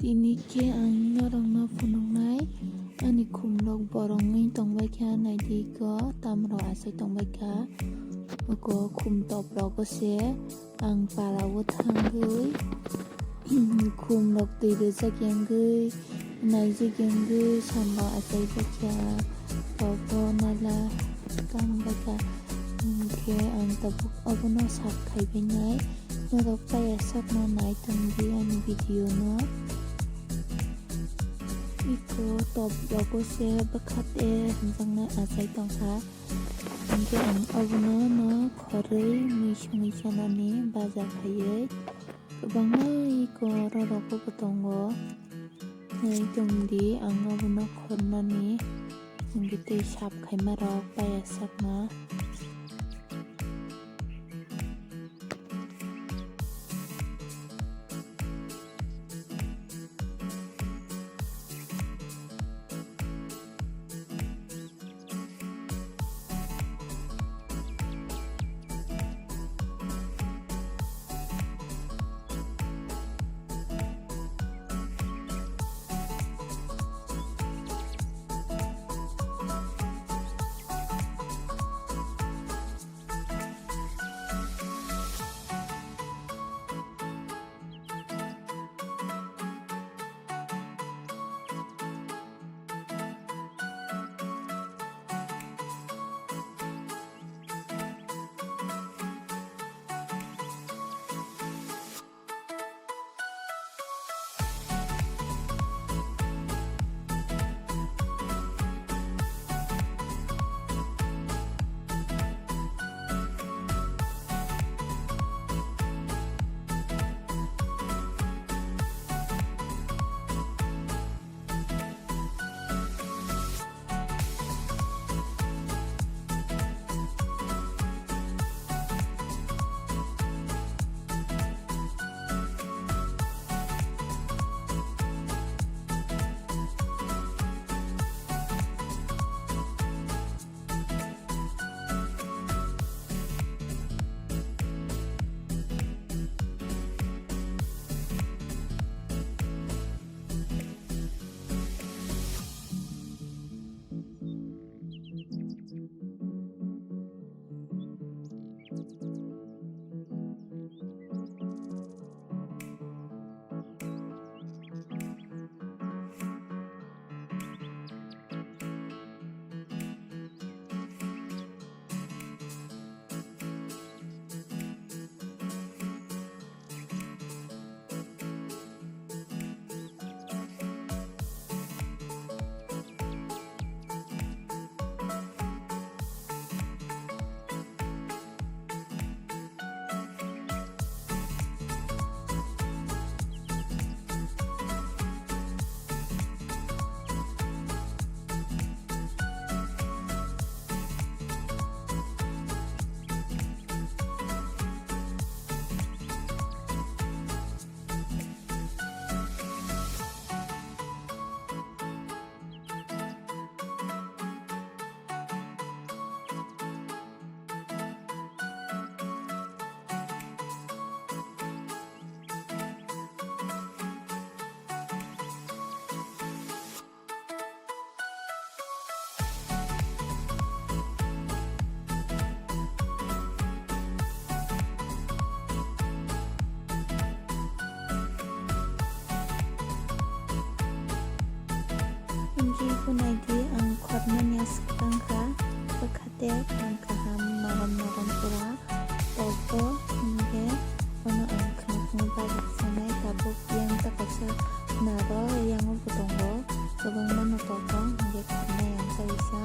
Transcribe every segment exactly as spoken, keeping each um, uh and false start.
Tini khe ang norokno phunuknai, ani khumrok borongwi tongbaikha, naidi iko tamrok achai tongbaikha. Uko khum toprogo se ang palao thangwi khumrok twi rwjak yangwi, naijak yangwi samrok achaijakya, topro naila tongbaikha. Hinkhe ang tabuk obono sap khaibainai. Norok paiya sakno nai tongdi ani video no. Iko top rogo se bwkha te hwnjaknai achai tongkha. Hinkhe ang obono no khorwi mui songwi chanani baja khaiwi. Kwbangma iko rorok bo tongo. Nai tongdi ang obono khornani. Hinkhe tei sap khaima rok paiya sakna. Hinkhe iko naidi, ang khornani swkang kha, bwkha tei kham kaham norom norom pura tokbo, hinkhe bono ang khna phungo bajak sanai, tabuk yang ta kaisa naro, yango bo tongo, kwbangma no tokbo, hinkhe khornai ang kaisa.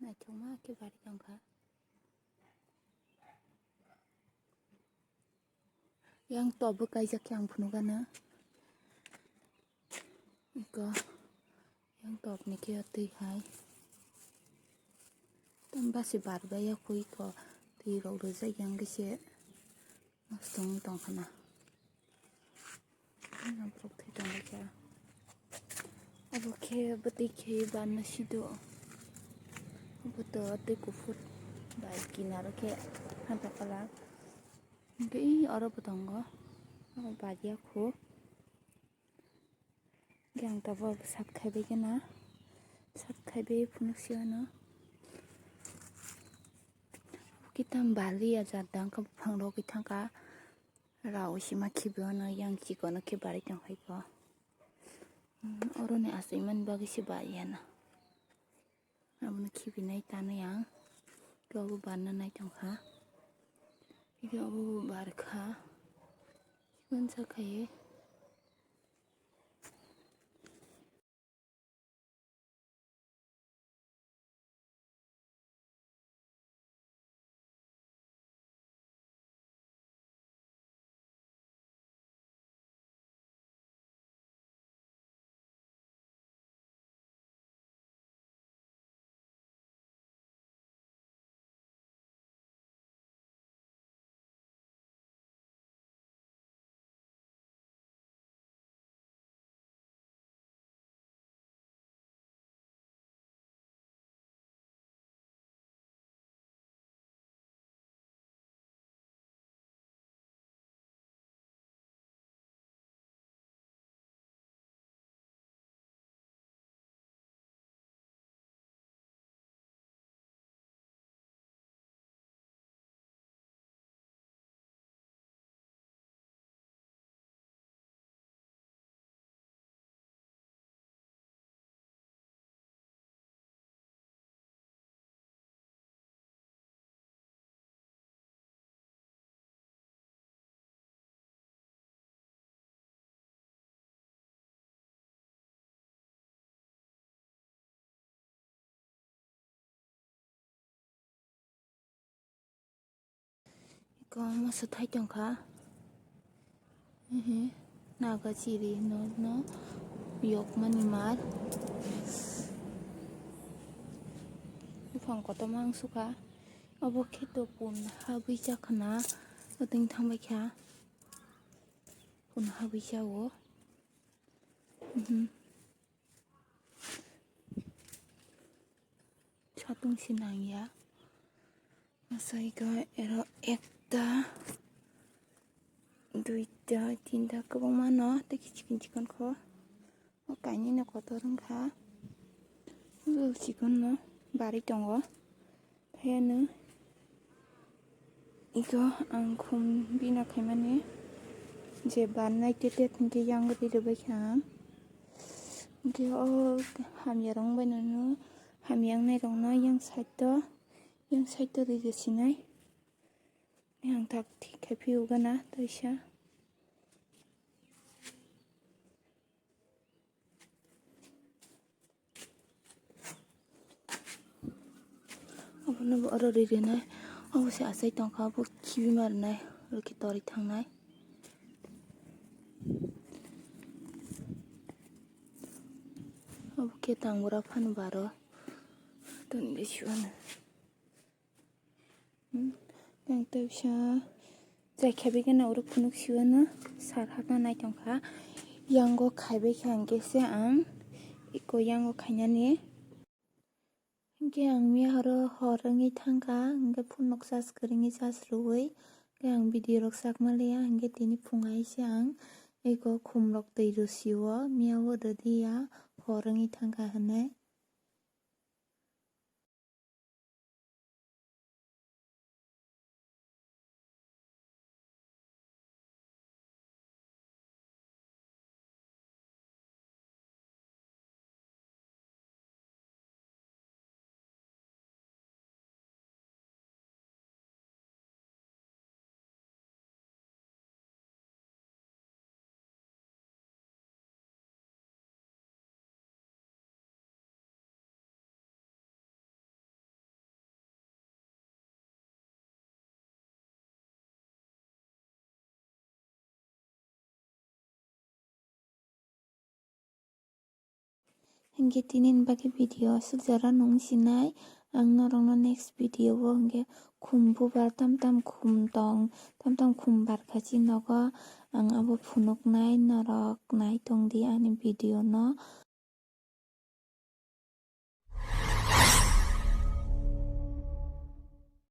Naithokma khe bari tongkha. Yang top bo kaijak khe ang phunukgana. Iko yang top ni khe twi hai. Tamo basi bar bai ya kho iko twi rok rijak yang khe se nosto wng tongkha na. Borok thwi tonglaikha. Abo khe bwtwi khe barna sido. Abo to tei kuphur bai kinaro khe hapra pala. Hwnkhe oro bo tongo. Abo bariya kho. Hwnkhe ang tabuk sat khaibai gana. Sat khaibai phunuk si ano. Kitam bali ya jat dang khe buphang rok thangkha. Rao sima khibi ano yang chikon khe bari tongkha iko. Oroni aswimani bagwi se bari ano. Abono khibinai tanwi ang. Khe obo barna nai tongkha. Khe obo barkha. Chikon sa khaiwi. Iko masa thai tongkha. Ehe, naga chiri no, no yok mani mar. Buphang kotorma wng sukha. Obo khe to pun habwi chakhna. Otwng thangbai kha. Pun habwi chao. Mhm. Satung se nangya. Asai khe ero ekta, duita, tinta kwbangma no tei kichikon chikon kho. O kainwi no kotor wngkha. O chikon no barwi tongo. Phiya no iko ang khum bina khaimani je barnai te te hinkhe yang ri rwbaikha ang. Hinkhe o hamya rok wngbaino hamya wngnai rokno yang side o, yang side o ri rwsinai. Yang tak thik khai phiyogana taisa. Obono bo oro ri rinai. Obo se achai tongkha, bo khibi ma rinai. Oro khe torwi thangnai. Obo khe tangbura phano baro. Toni bisi wano. Hmm, yang tei bisa chai khaibai kheno oro phunuk siwano sar hakna nai tongkha. Yango khaibai khe hwnkhe se ang iko yango khainani. Hinkhe ang miya horo hor wngwi thangkha, hinkhe phunuk charge kwrwngwi charge rwui. Hinkhe ang video rok sak manliya, hinkhe tini phung hai se ang iko khum rok twi rwsio, miya o rwdiya, hor wngwi thangkha hinwi. Hingke tini ni bagwi video aswk jora nung sinai. Ang norokno next video o hingke khum bubar tam tam khum tong, tam tam khum barkha si nogo. Ang abo phunuknai, norok nai tongdi ani video no.